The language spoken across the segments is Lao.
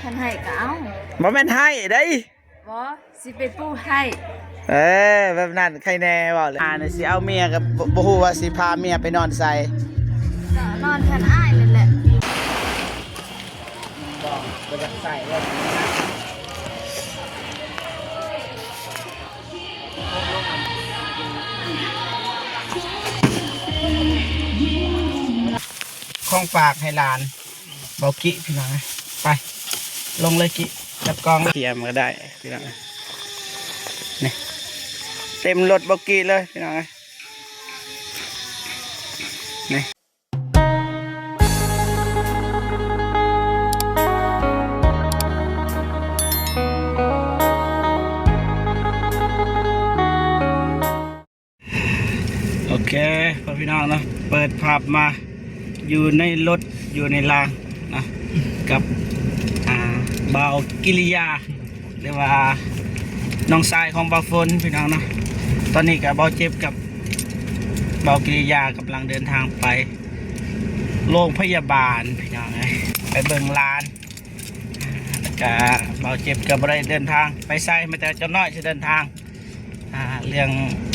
ຄັນໃຫ້ກໍເອົາ. ບໍ່ແມ່ນໃຫ້ເດ້. ບໍ່ ຊິໄປປູໃຫ້. ເອີ ແບບນັ້ນໃຄແນ່ເວົ້າເລີຍ. ອ່າ ຊິເອົາເມຍກໍບໍ່ ບໍ່ຮູ້ວ່າຊິພາເມຍໄປນອນໃສ. ກໍນອນເຮືອນອ້າຍນັ້ນແຫຼະ. ບໍ່ ບໍ່ຢາກໃສ່ເລີຍ. ຂອງຝາກໃຫ້ຫຼານ ເບົາກິ ພີ່ນ້ອງເອີຍ. ໄປ ລົງເລີຍກິ ຈັບກອງ ຕຽມກໍໄດ້ພີ່ນ້ອງເອີຍ. ນີ້ ເຕັມລົດເບົາກິເລີຍພີ່ນ້ອງເອີຍ. ນີ້ ໂອເຄ ພໍ່ພີ່ນ້ອງເນາະ ເປີດພາບມາຢູ່ໃນລົດ ຢູ່ໃນລາງເນາະ ກັບ ອ່າ ບ່າວກິລິຍາ ຫຼືວ່ານ້ອງຊາຍຂອງບ່າວຝົນ ພີ່ນ້ອງເນາະ. ຕອນນີ້ກໍບ່າວເຈັບກັບບ່າວກິລິຍາກຳລັງເດີນທາງໄປໂລງພະຍາບານ ພີ່ນ້ອງເອີຍ ໄປເບິ່ງຫຼານ. ແລ້ວກະບ່າວເຈັບກໍບໍ່ໄດ້ເດີນທາງໄປໃສ ແມ້ແຕ່ເຈົ້ານ້ອຍຊິເດີນທາງ ອ່າ ເລື່ອງ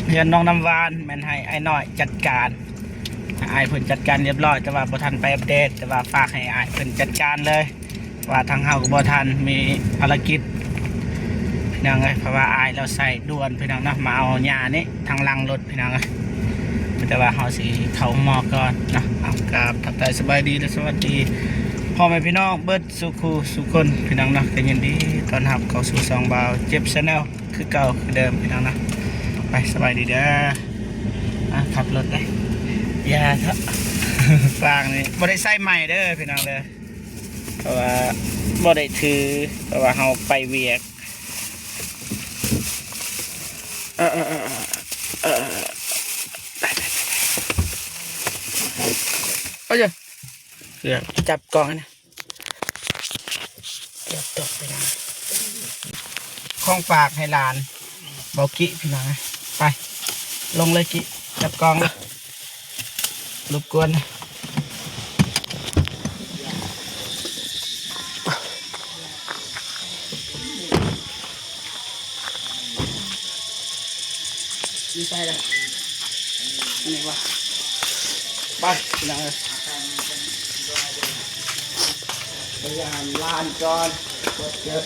ເຮືອນນ້ອງນ້ຳຫວານແມ່ນໃຫ້ອ້າຍນ້ອຍຈັດການ ອ້າຍເພິ່ນຈັດການລຽບລ້ອຍ ແຕ່ວ່າບໍ່ທັນໄປອັບເດດ ແຕ່ວ່າຝາກໃຫ້ອ້າຍເພິ່ນຈັດການເລີຍ ເພາະວ່າທາງເຮົາກໍບໍ່ທັນມີພາລະກິດ ພີ່ນ້ອງເອີຍ. ເພາະວ່າອ້າຍລາວໃສ່ດ່ວນ ພີ່ນ້ອງເນາະ ມາເອົາຫຍ້ານີ້ທາງຫຼັງລົດ ພີ່ນ້ອງເອີຍ. ແຕ່ວ່າເຮົາຊິເຂົ້າໂຮງໝໍກ່ອນເນາະ. ເອົາ ກາບທັກທາຍສະບາຍດີ ແລະ ສະຫວັດດີພໍ່ແມ່ພີ່ນ້ອງເບິດສູ່ຄູ່ສູ່ຄົນ ພີ່ນ້ອງເນາະ. ກໍຍິນດີຕ້ອນຮັບເຂົ້າສູ່ຊ່ອງບ່າວເຈັບ Channel ຄືເກົ່າຄືເດີມ ພີ່ນ້ອງເນາະ. ໄປ ສະບາຍດີເດີ. ອ່າ ຂັບລົດເດ້ ຢ່າເຖາະ ຟາງນີ້ບໍ່ໄດ້ໃສ່ໃໝ່ເດີ ພີ່ນ້ອງເດີ ເພາະວ່າບໍ່ໄດ້ຖື ເພາະວ່າເຮົາໄປວຽກ. ເອີ ເອີ ເອີ ເອີ ໄດ້ ໄດ້ ໄດ້ ໂອ້ຍ ເກືອບຈັບກ້ອງນະ ເກືອບຕົກໄປນະ. ຂອງຝາກໃຫ້ຫຼານ ເບົາກິ ພີ່ນ້ອງເອີຍ. ໄປ ລົງເລີຍກິ ຈັບກ້ອງເດີ. ລົບກວນ ຢູ່ໃສລະ ນີ້ວະ. ໄປ ພີ່ນ້ອງເອີຍ ໄປຫາຫຼານກ່ອນ ກົດເກີດ.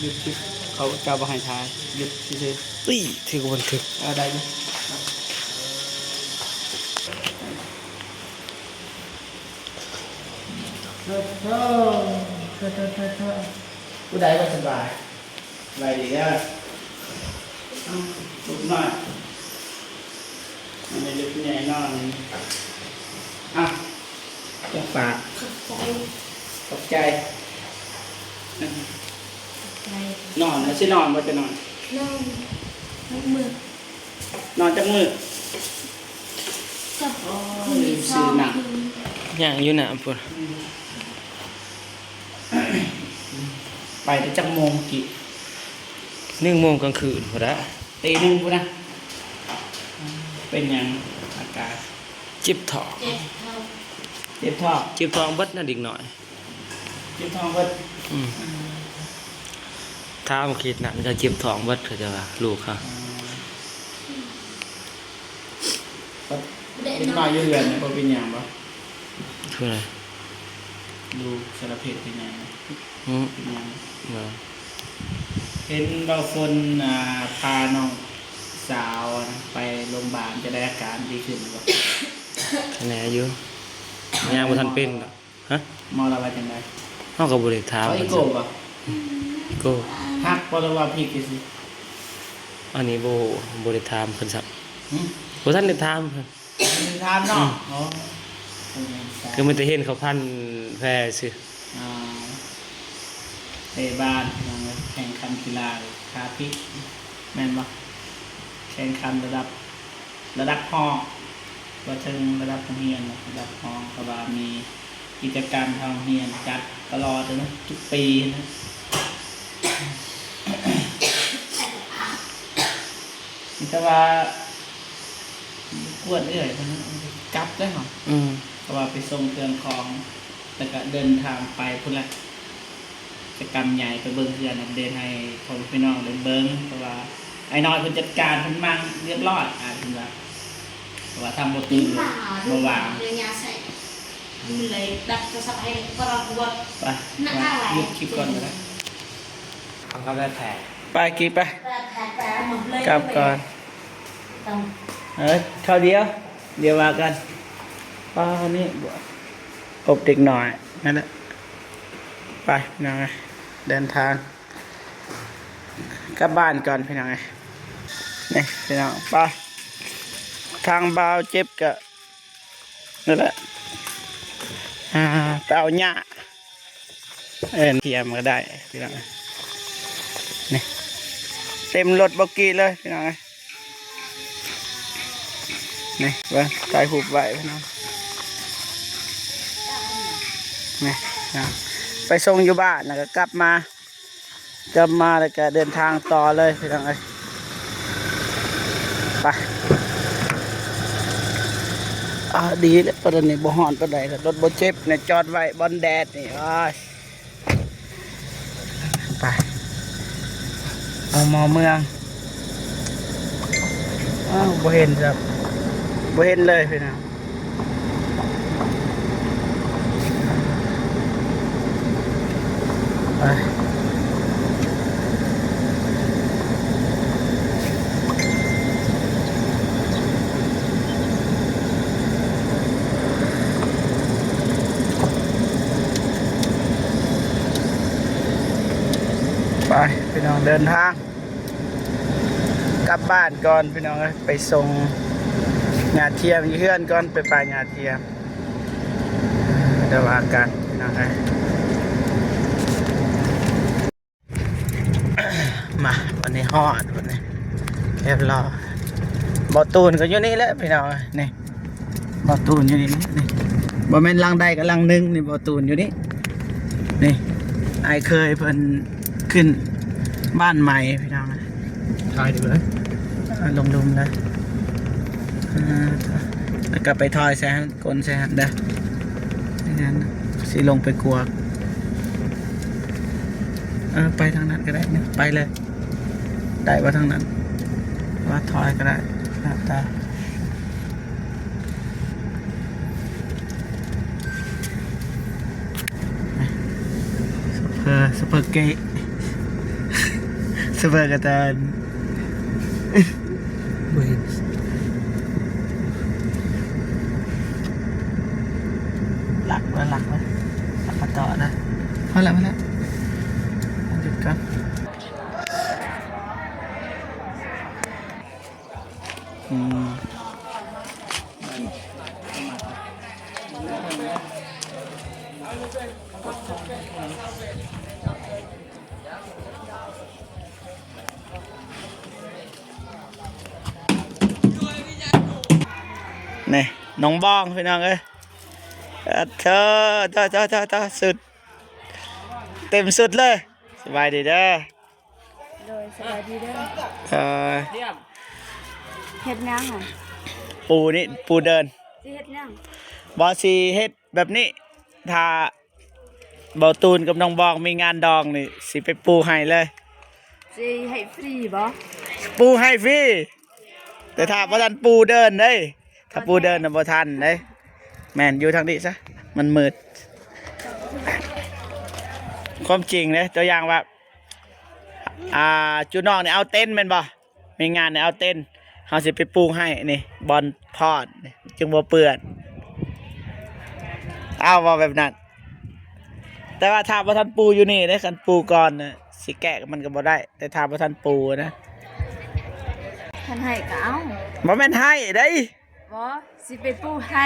ຢຸດ ຢຸດ ເຂົາເຈົ້າບໍ່ໃຫ້ຖ່າຍ ຢຸດຊື່ໆ. ອຸ້ຍ ຖືກບໍ່ຖືກ ເອີ ໄດ້ຢູ່. ໂທ ໂທ ໂທ ໂທ ຜູ້ໃດບໍ່ສະບາຍ? ສະບາຍດີເດີ ເອົ້າ ລຸກມາ ອັນນີ້ເດັກໃຫຍ່ນອນ. ເອົ້າ ຂອງຝາກ ຂອບໃຈ ຂອບໃຈ ຂອບໃຈ. ນອນ ແລ້ວຊິນອນບໍ່? ຈະນອນ ນອນ ນອນມື້ ນອນຈັກມື້? ກັບ ໂອ້ຍ ຊື້ນ້ຳ ຍ່າງຢູ່ນ້ຳພຸ້ນ. ໄປແຕ່ຈັກໂມງກີ້? ໜຶ່ງໂມງກາງຄືນພຸ້ນລະ ຕີໜຶ່ງພຸ້ນນະ. ເປັນຫຍັງອາການ? ເຈັບທ້ອງ ເຈັບທ້ອງ ເຈັບທ້ອງ ເຈັບທ້ອງເບິດນະເດັກນ້ອຍ ເຈັບທ້ອງເບິດ. ອືມ ຖາມຄິດນັ້ນກໍເຈັບທ້ອງເບິດ ເຂົາເຈົ້າວ່າລູກເຂົາ. ເດັກນ້ອຍຢູ່ເຮືອນນີ້ບໍ່ເປັນຫຍັງບໍ່? ຜູ້ໃດ? ລູກສາລະເພັດເປັນຫຍັງ? ຫື ເປັນຫຍັງ? ບໍ່ ເຫັນບ່າວຝົນ ອ່າ ພານ້ອງສາວໄປໂຮງບານ ຈະໄດ້ອາການດີຂຶ້ນບໍ່? ຄະແນຢູ່ ຍັງບໍ່ທັນເປັນດອກ. ຮະ? ໝໍລາວວ່າຈັ່ງໃດ? ເຮົາກໍບໍ່ໄດ້ຖາມເພິ່ນ. ເຂົາເອໂກບໍ່? ເອໂກ ຫັກບໍ່ ຫຼືວ່າພິກຊື່ໆ? ອັນນີ້ບໍ່ ບໍ່ໄດ້ຖາມເພິ່ນຊ້ຳ. ຫື ບໍ່ທັນໄດ້ຖາມເພິ່ນ. ບໍ່ໄດ້ຖາມເນາະ. ອືມ ໂອ້ ຄືມີແຕ່ເຫັນເຂົາພັນແພຊື່. ອ່າ ເຕະບານ ແຂ່ງຂັນກິລາ ທາພິກ ແມ່ນບໍ່? ແຂ່ງຂັນລະດັບ ລະດັບຫ້ອງ ບໍ່ເຖິງລະດັບໂຮງຮຽນ ລະດັບຫ້ອງ ເພາະວ່າມີກິດຈະກຳທາງໂຮງຮຽນຈັດຕະຫຼອດເລີຍນະ ທຸກປີນະ. ມີແຕ່ວ່າ ກວນເອື້ອຍເພິ່ນກັບໄດ້ເນາະ. ອືມ ເພາະວ່າໄປສົ່ງເຄື່ອງຂອງ ແລ້ວກະເດີນທາງໄປພຸ້ນແຫຼະ ຈະກຳໃຫຍ່ໄປເບິ່ງເຮືອນ ອັບເດດໃຫ້ພໍ່ແມ່ພີ່ນ້ອງໄດ້ເບິ່ງ ເພາະວ່າອ້າຍນ້ອຍເພິ່ນຈັດການ ເພິ່ນມ້າງຮຽບຮ້ອຍ ອ້າຍເພິ່ນວ່າ ເພາະວ່າທາງບໍ່ຕື່ນບໍ່ວ່າງ. ໄປ ຢຸດຄລິບກ່ອນກໍໄດ້ ໄປກິນໄປ ກັບກ່ອນ ເອີ ເຂົ້າດຽວ ດຽວວ່າກັນ. ປ້າ ນີ້ ອົບເດັກນ້ອຍ ນັ້ນແຫຼະ ໄປພີ່ນ້ອງເອີຍ ເດີນທາງກັບບ້ານກ່ອນພີ່ນ້ອງເອີຍ. ນີ້ພີ່ນ້ອງ ໄປ ທາງບ່າວເຈັບກະ ນັ້ນແຫຼະ ອ່າ ໄປເອົາຫຍ້າ ເອີ້ນທຽມກໍໄດ້ພີ່ນ້ອງ. ນີ້ ເຕັມລົດບົກກີ້ເລີຍພີ່ນ້ອງເອີຍ. ນີ້ເບິ່ງ ຖ່າຍຮູບໄວ້ພີ່ນ້ອງ ນີ້ນະ ໄປສົ່ງຢູ່ບ້ານ ແລ້ວກໍກັບມາ ກັບມາແລ້ວກໍເດີນທາງຕໍ່ເລີຍພີ່ນ້ອງເອີຍ. ໄປ ອ່າ ດີແລ້ວ ປານນີ້ບໍ່ຮ້ອນປານໃດ ລົດບໍ່ເຈັບນີ້ ຈອດໄວ້ບ່ອນແດດນີ້ ໂອ້ຍ. ໄປ ເອົາໝໍ້ເມືອງ ອ້າວ ບໍ່ເຫັນ ບໍ່ເຫັນເລີຍພີ່ນ້ອງ. ໄປ ໄປພີ່ນ້ອງ ເດີນທາງກັບບ້ານກ່ອນພີ່ນ້ອງເອີຍ ໄປສົ່ງຍ່າທຽມຢູ່ເຮືອນກ່ອນ ໄປປ້າຍຍ່າທຽມ ດຽວວ່າກັນພີ່ນ້ອງເອີຍ. ມາ ວັນນີ້ຮອດ ວັນນີ້ຮຽບຮ້ອຍ ບ່າວຕູນກໍຢູ່ນີ້ແຫຼະພີ່ນ້ອງເອີຍ. ນີ້ ບ່າວຕູນຢູ່ນີ້ ນີ້ ບໍ່ແມ່ນຫຼັງໃດກໍຫຼັງໜຶ່ງນີ້ ບ່າວຕູນຢູ່ນີ້. ນີ້ ອ້າຍເຄີຍເພິ່ນຂຶ້ນບ້ານໃໝ່ພີ່ນ້ອງ ຖ່າຍດີເລີຍ ລົງລຸ່ມເລີຍ ແລ້ວກໍໄປຖ່າຍໃສ່ຫັ້ນ ກົ້ນໃສ່ຫັ້ນເດີ ຊິລົງໄປກວດ. ເອີ ໄປທາງນັ້ນກໍໄດ້ນະ ໄປເລີຍ ໄດ້ບໍ່ທາງນັ້ນ ວ່າຖອຍກໍໄດ້ ແລ້ວແຕ່ ຊາເຟີ ຊາເຟີເກະ ຊາເຟີກະຕານ. ບໍ່ເຫັນ ຫຼັກແລ້ວ ຫຼັກແລ້ວ ຫຼັກມາຕໍ່ນະ. ພໍແລ້ວ ພໍແລ້ວ ຢຸດກ່ອນ. ອືມ ນີ້ ນ້ອງບອງ ພີ່ນ້ອງເອີຍ. ອາ ເທີ ເທີ ເທີ ເທີ ເທີ ສຸດ ເຕັມສຸດເລີຍ. ສະບາຍດີເດີ. ໂດຍ ສະບາຍດີເດີ. ເອີ ເຮັດຫຍັງຫັ້ນ? ປູນີ້ ປູເດີນ. ຊິເຮັດຫຍັງ? ບໍ່ ຊິເຮັດແບບນີ້ ຖ້າ ບ່າວຕູນກັບນ້ອງບອງມີງານດອງນີ້ ຊິໄປປູໃຫ້ເລີຍ. ຊິໃຫ້ຟຣີບໍ່? ປູໃຫ້ຟຣີ ແຕ່ຖ້າບໍ່ທັນປູເດີນເດ້. ຖ້າປູເດີນນະບໍ່ທັນເດ້. ແມ່ນ ຢູ່ທາງນີ້ຊະ ມັນມືດ. ຄວາມຈິງເດ້ ຕົວຢ່າງວ່າ ອ່າ ຈຸນ້ອງນີ້ເອົາເຕັນແມ່ນບໍ່? ມີງານແນວເຕັນ ເຮົາຊິໄປປູໃຫ້ນີ້ ບ່ອນພອດນີ້ ຈຶ່ງບໍ່ເປື້ອນ. ເອົາ ເວົ້າແບບນັ້ນ. ແຕ່ວ່າຖ້າບໍ່ທັນປູຢູ່ນີ້ເດ້ ຄັນປູກ່ອນນະ ຊິແກະມັນກໍບໍ່ໄດ້ ແຕ່ຖ້າບໍ່ທັນປູນະ. ຄັນໃຫ້ກໍເອົາ. ບໍ່ແມ່ນໃຫ້ເດ້. ບໍ່ ຊິໄປປູໃຫ້.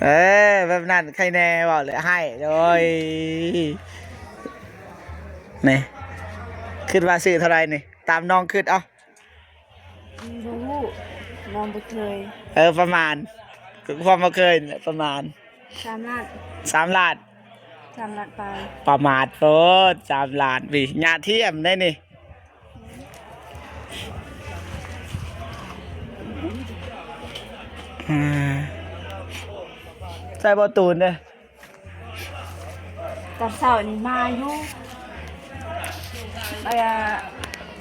ເອີ ແບບນັ້ນໃຄແນ່ ເວົ້າແລ້ວໃຫ້. ໂອ້ຍ ນີ້ ຄິດວ່າຊື້ເທົ່າໃດນີ້? ຕາມນ້ອງຄິດເອົາ. ບໍ່ຮູ້ ນ້ອງບໍ່ເຄີຍ. ເອີ ປະມານ ຄວາມບໍ່ເຄີຍນີ້ແຫຼະ ປະມານ ສາມລ້ານ. ສາມລ້ານ ສາມລ້ານປາຍ. ປະມາດໂພດ ສາມລ້ານ. ຫຍ້າທຽມໄດ໋ນີ້. ອ່າ ໃສ່ບໍ່ຕູນເດ້. ຕອນເຊົ້ານີ້ມາຢູ່ ມາ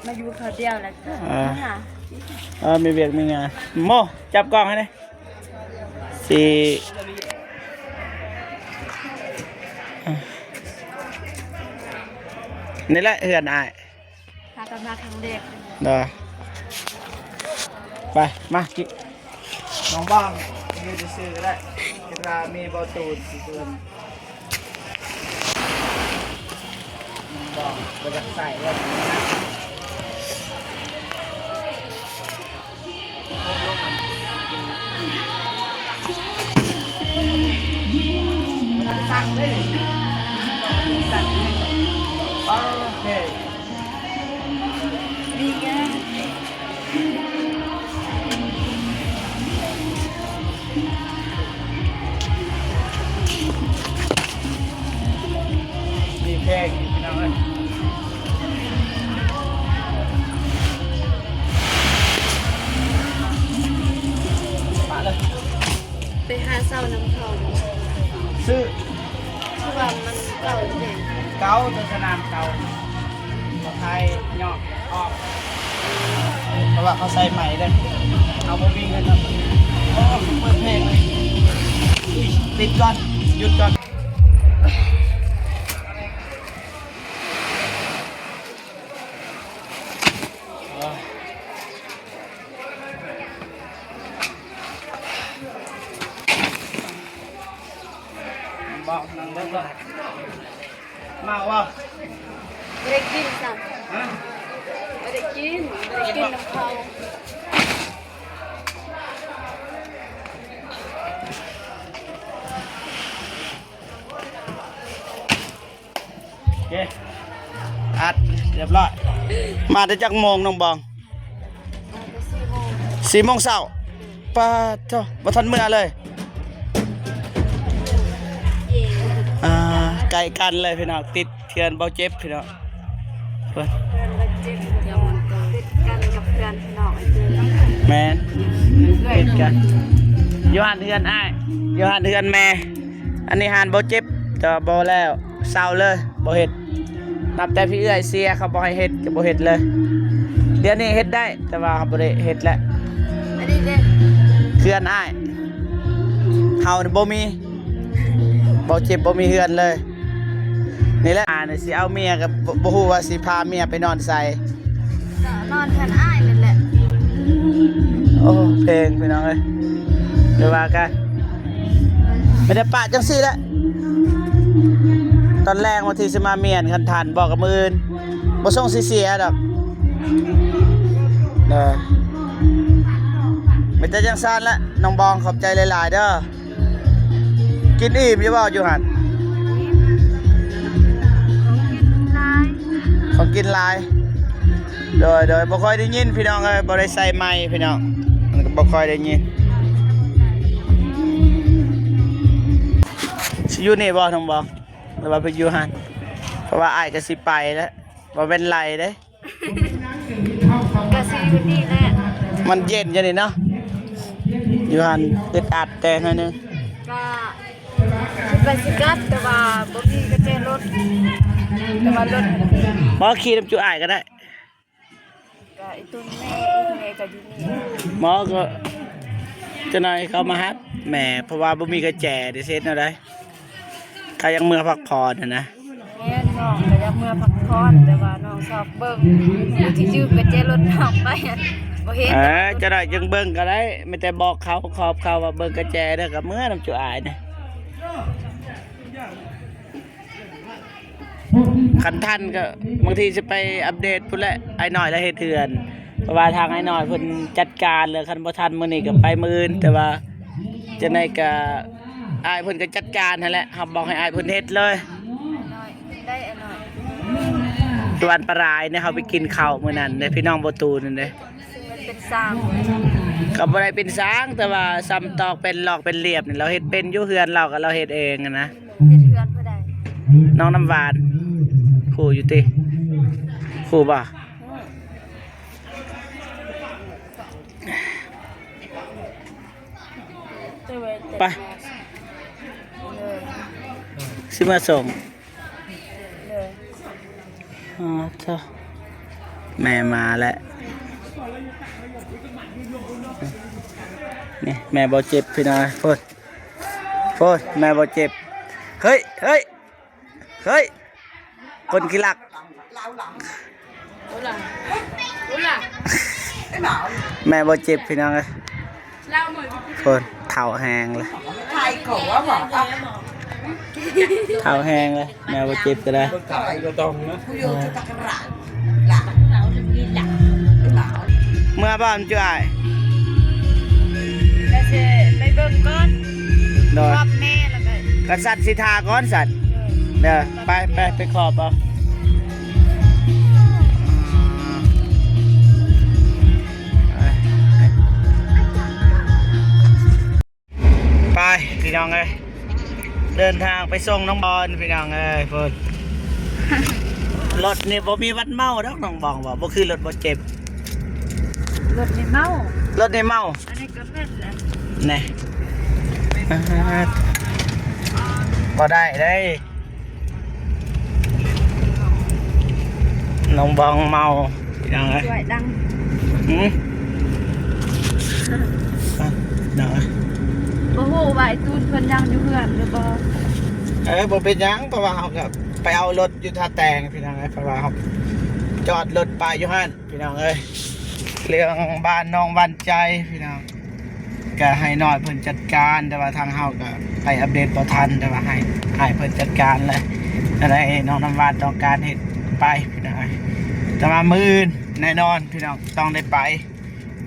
ມາຢູ່ເຂົາດຽວແລ້ວກໍ ອ່າ ມາຫາ ເອີ ມີວຽກມີງານ. ໂມ ຈັບກ້ອງໃຫ້ແດ່. ຊິ ນີ້ແຫຼະເຮືອນອ້າຍ. ຫາກັນມາຄັ້ງແລກ. ເດີ ໄປ ມາ ກິ ນ້ອງບອງ ຢູ່ຊື່ໆກໍໄດ້ ຄິດວ່າມີບໍ່ຕູນຊິເພິ່ນ ນ້ອງບອງບໍ່ຢາກໃສ່ເລີຍ. ໂອເຄ ດີງາມ ມີແພງອີກ ພີ່ນ້ອງເອີຍ. ປະເລີຍ ໄປຫາເຊົ່ານຳເຂົາບໍ່? ຊື້ ຄືວ່າມັນເກົ່າແທ້ ເກົ່າ ແຕ່ສະໜາມເກົ່າ ເຂົາຂາຍຍອກອອກ ເພາະວ່າເຂົາໃສ່ໃໝ່ເດ້ ເຮົາບໍ່ມີເງິນເນາະ. ໂອ້ ເປີດເພງເລີຍ ອຸ້ຍ ປິດກ່ອນ ຢຸດກ່ອນ. ເບົາ ນັ່ງເບິ່ງເບິ່ງ ເມົາບໍ່? ບໍ່ໄດ້ກິນຊ້ຳ. ຮະ? ບໍ່ໄດ້ກິນ ບໍ່ໄດ້ກິນນຳເຂົາ. ໂອເຄ ອັດຮຽບຮ້ອຍ. ມາແຕ່ຈັກໂມງນ້ອງບອງ? ມາແຕ່ສີ່ໂມງ ສີ່ໂມງເຊົ້າ. ປາດໂທ້ ບໍ່ທັນເມືອເລີຍ. ອ່າ ໃກ້ກັນເລີຍພີ່ນ້ອງ ຕິດເຮືອນເບົາເຈັບພີ່ນ້ອງ. ເພິ່ນ ເຮືອນເບົາເຈັບ ຕິດກັນກັບເຮືອນພີ່ນ້ອງ ແມ່ນ ຕິດກັນ. ຢູ່ຫັ້ນເຮືອນອ້າຍ ຢູ່ຫັ້ນເຮືອນແມ່. ອັນນີ້ຮ້ານບໍ່ເຈັບ ແຕ່ວ່າບໍ່ແລ້ວ ເຊົາເລີຍ ບໍ່ເຮັດ. ນັບແຕ່ພີ່ເອື້ອຍເສຍ ເຂົາບໍ່ໃຫ້ເຮັດ ກໍບໍ່ເຮັດເລີຍ. ດຽວນີ້ເຮັດໄດ້ ແຕ່ວ່າເຮົາບໍ່ໄດ້ເຮັດແລ້ວ. ອັນນີ້ເດ້ ເຮືອນອ້າຍ ເຮົານີ້ບໍ່ມີ ບໍ່ເຈັບ ບໍ່ມີເຮືອນເລີຍ. ນີ້ແຫຼະ ອ່າ ຊິເອົາເມຍ ກໍບໍ່ ບໍ່ຮູ້ວ່າຊິພາເມຍໄປນອນໃສ. ກໍນອນເຮືອນອ້າຍນັ້ນແຫຼະ. ໂອ້ ເພງພີ່ນ້ອງເອີຍ ໄປວ່າກັນ. ໄປແຕ່ປະຈັ່ງຊີ້ແຫຼະ ຕອນແລງບາງທີຊິມາມ້ຽນ ຄັນທ່ານບອກກັບມື້ອື່ນ ບໍ່ສົ່ງຊິເສຍດອກ. ເອີ ມີແຕ່ຈັ່ງຊັ້ນແຫຼະ ນ້ອງບອງ ຂອບໃຈຫຼາຍໆເດີ. ກິນອີ່ມຢູ່ບໍ່ຢູ່ຫັ້ນ? ຂອງກິນຫຼາຍ ຂອງກິນຫຼາຍ. ໂດຍ ໂດຍ ບໍ່ຄ່ອຍໄດ້ຍິນພີ່ນ້ອງເອີຍ ບໍ່ໄດ້ໃສ່ໄມພີ່ນ້ອງ ມັນກໍບໍ່ຄ່ອຍໄດ້ຍິນ. ຊິຢູ່ນີ້ບໍ່ນ້ອງບອງ ຫຼືວ່າໄປຢູ່ຫັ້ນ? ເພາະວ່າອ້າຍກໍຊິໄປແລ້ວ ບໍ່ແມ່ນໄລ່ເດ້. ກະຊິຢູ່ນີ້ແຫຼະ ມັນເຢັນຢູ່ນີ້ເນາະ ຢູ່ຫັ້ນອຶດອັດແຕ່ໜ້ອຍໜຶ່ງ. ກະຄິດວ່າຊິກັບ ແຕ່ວ່າບໍ່ມີກະແຈລົດ ແຕ່ວ່າລົດ ບໍ່ ຂີ່ນຳຈຸອ້າຍກໍໄດ້. ກະອີ່ຕຸນແມ່ ອີ່ແມ່ກະຢູ່ນີ້ ໝໍກໍຈະໜ້ອຍເຂົາມາຮັບແມ່ ເພາະວ່າບໍ່ມີກະແຈເດ້ ຊິເຮັດແນວໃດ? ຂ້າຢາກເມືອພັກຜ່ອນຫັ້ນນະ. ແມ່ນ ນ້ອງກໍຢາກເມືອພັກຜ່ອນ ແຕ່ວ່ານ້ອງຊອກເບິ່ງ ຜູ້ທີ່ຢືມກະແຈລົດນ້ອງໄປ ບໍ່ເຫັນ. ເອີ ຈະໄດ້ຈຶ່ງເບິ່ງກໍໄດ້ ມີແຕ່ບອກເຂົາ ຂອບເຂົາວ່າເບິ່ງກະແຈເດີ ກໍເມືອນຳຈຸອ້າຍນະ. ຄັນທັນກໍບາງທີຊິໄປອັບເດດພຸ້ນແຫຼະ ອ້າຍນ້ອຍລະເຮັດເຮືອນ ເພາະວ່າທາງອ້າຍນ້ອຍເພິ່ນຈັດການແລ້ວ ຄັນບໍ່ທັນມື້ນີ້ກໍໄປມື້ອື່ນ ແຕ່ວ່າ ຈັ່ງໃດກໍອ້າຍເພິ່ນກໍຈັດການຫັ້ນແຫຼະ ເຮົາບອກໃຫ້ອ້າຍເພິ່ນເຮັດເລີຍ. ດວນປາລາຍເນາະ ເຮົາໄປກິນເຂົ້າມື້ນັ້ນເດ້ ພີ່ນ້ອງບໍ່ຕູນັ້ນເດ້ ເປັນຊ່າງ ກໍບໍ່ໄດ້ເປັນຊ່າງ ແຕ່ວ່າສ່ຳຕອກແຜ່ນລອກແຜ່ນລຽບນີ້ ລາວເຮັດເປັນຢູ່ ເຮືອນລາວກໍລາວເຮັດເອງຫັ້ນນະ. ເຮັດເຮືອນຜູ້ໃດ? ນ້ອງນ້ຳຫວານ ຮູ້ຢູ່ຕິ ຮູ້ບໍ່? ໄປ ແຕ່ວ່າ ແຕ່ວ່າ ຊິມາສົ່ງ. ໂດຍ. ອໍ ເຈົ້າ ແມ່ມາແລ້ວ. ນີ້ແມ່ບໍ່ເຈັບພີ່ນ້ອງ. ໂພດ ໂພດ ແມ່ບໍ່ເຈັບ. ເຮີ້ຍ ເຮີ້ຍ ເຮີ້ຍ ຄົນຂີ້ລັກ. ແມ່ບໍ່ເຈັບພີ່ນ້ອງເອີຍ. ໂພດ ເຖົ້າແຮງເລີຍ. ເຖົ້າແຮງເລີຍ ແມ່ບໍ່ເຈັບກໍໄດ້. ເມືອບໍ່ ມັນຈຸອ້າຍ? ກໍຊິໄປເບິ່ງກ່ອນ. ໂດຍ. ຄອບແມ່ແລ້ວກໍ ກະສັດຊິຖ້າກ່ອນສັດ. ໂດຍ. ເດີ ໄປ ໄປ ໄປຄອບເອົາ. ໄປພີ່ນ້ອງເອີຍ ເດີນທາງໄປສົ່ງນ້ອງບອນພີ່ນ້ອງເອີຍ. ພຸ້ນ ລົດນີ້ບໍ່ມີວັນເມົາດອກ ນ້ອງບອນວ່າ ບໍ່ຄືລົດບໍ່ເຈັບ. ລົດນີ້ເມົາ ລົດນີ້ເມົາ. ອັນນີ້ກໍແມ່ນແຫຼະ ແນ່ ບໍ່ໄດ້ເດ້. ນ້ອງບອນເມົາພີ່ນ້ອງເອີຍ. ສວຍດັງ ຫືມ ອ່ະ ເນາະ ບໍ່ຮູ້ວ່າໄອ້ຕູນເພິ່ນຍັງຢູ່ເຮືອນຫຼືບໍ່. ເອີ ບໍ່ເປັນຫຍັງ ເພາະວ່າເຮົາກໍໄປເອົາລົດຢູ່ທ່າແຕງພີ່ນ້ອງເອີຍ. ເພາະວ່າເຮົາຈອດລົດປະຢູ່ຫັ້ນ ພີ່ນ້ອງເອີຍ. ເລື່ອງບ້ານນ້ອງຫວັ່ນໃຈພີ່ນ້ອງ ກະໃຫ້ນ້ອຍເພິ່ນຈັດການ ແຕ່ວ່າທາງເຮົາກະໄປອັບເດດບໍ່ທັນ ແຕ່ວ່າໃຫ້ ໃຫ້ເພິ່ນຈັດການແຫຼະ. ແລ້ວໃດ໋ ນ້ອງນ້ຳຫວານຕ້ອງການເຮັດໄປພີ່ນ້ອງເອີຍ. ແຕ່ວ່າມື້ອື່ນແນ່ນອນພີ່ນ້ອງຕ້ອງໄດ້ໄປ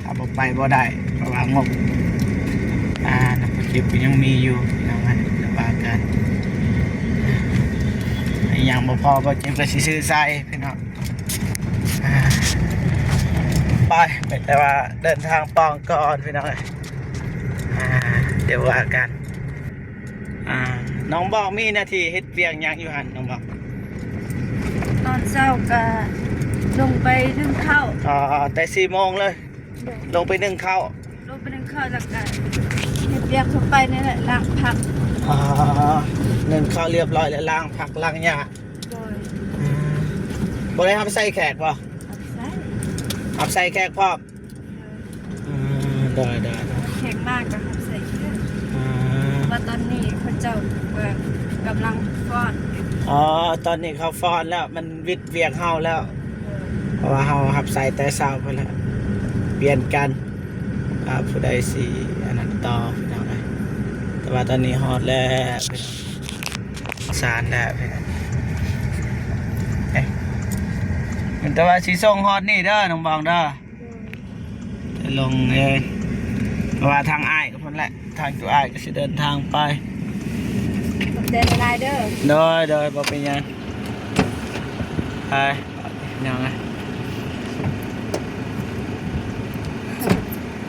ຖ້າບໍ່ໄປບໍ່ໄດ້ ເພາະວ່າງົບ ອ່າ ນັກປະເຈັບກໍຍັງມີຢູ່ພີ່ນ້ອງເອີຍ. ແລ້ວວ່າກັນ ອີຫຍັງບໍ່ພໍ ບໍ່ເຈັບກໍຊິຊື້ໃສ່ພີ່ນ້ອງ. ອ່າ ໄປ ແຕ່ວ່າເດີນທາງປ່ອງກ່ອນພີ່ນ້ອງເອີຍ. ອ່າ ດຽວວ່າກັນ. ອ່າ ນ້ອງບອນມີໜ້າທີ່ເຮັດວຽກຫຍັງຢູ່ຫັ້ນ ນ້ອງບອນ? ຕອນເຊົ້າກະລົງໄປໜຶ້ງເຂົ້າ. ອໍ ແຕ່ສີ່ໂມງເລີຍ. ໂດຍ. ລົງໄປໜຶ້ງເຂົ້າ ລົງໄປໜຶ້ງເຂົ້າ ແລ້ວກະເຮັດວຽກທົ່ວໄປນີ້ແຫຼະ ລ້າງຜັກ. ອໍ ໜຶ້ງເຂົ້າລຽບຮ້ອຍແລ້ວ ລ້າງຜັກລ້າງຫຍ້າ. ໂດຍ. ອືມ ບໍ່ໄດ້ຮັບໃຊ້ແຂກບໍ່? ຮັບໃຊ້ ຮັບໃຊ້ແຂກພ້ອມ. ໂດຍ. ອືມ ໂດຍ ໂດຍ ໂດຍ. ແຂກມາກໍຮັບໃຊ້ຄືກັນ. ອືມ ວ່າຕອນນີ້ເຂົາເຈົ້າກໍກຳລັງຟ້ອນ. ອໍ ຕອນນີ້ເຂົາຟ້ອນແລ້ວ ມັນວິດວຽກເຮົາແລ້ວ. ໂດຍ. ເພາະວ່າເຮົາຮັບໃຊ້ແຕ່ເຊົ້າພຸ້ນແຫຼະ ປ່ຽນກັນ ອ່າ ຜູ້ໃດຊິອັນນັ້ນຕໍ່ພີ່ນ້ອງເອີຍ. ແຕ່ວ່າຕອນນີ້ຮອດແລ້ວ ສານແລ້ວພີ່ນ້ອງ. ເອີ ແຕ່ວ່າຊິສົ່ງຮອດນີ້ເດີ ນ້ອງບອນເດີ. ໂດຍ. ລົງເອງ ເພາະວ່າທາງອ້າຍກໍພຸ້ນແຫຼະ ທາງຕົວອ້າຍກໍຊິເດີນທາງໄປ. ຂອບໃຈຫຼາຍໆເດີ. ໂດຍ ໂດຍ ບໍ່ເປັນຫຍັງ. ໄປ ພີ່ນ້ອງເອີຍ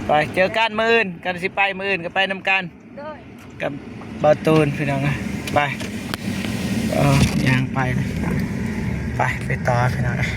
ໄປ ເຈີກັນມື້ອື່ນ ກັນຊິໄປມື້ອື່ນກໍໄປນຳກັນ. ໂດຍ. ກັບບ່າວຕູນ ພີ່ນ້ອງເອີຍ. ໄປ ເອີ ຍ່າງໄປ ໄປ ໄປຕໍ່ ພີ່ນ້ອງເອີຍ.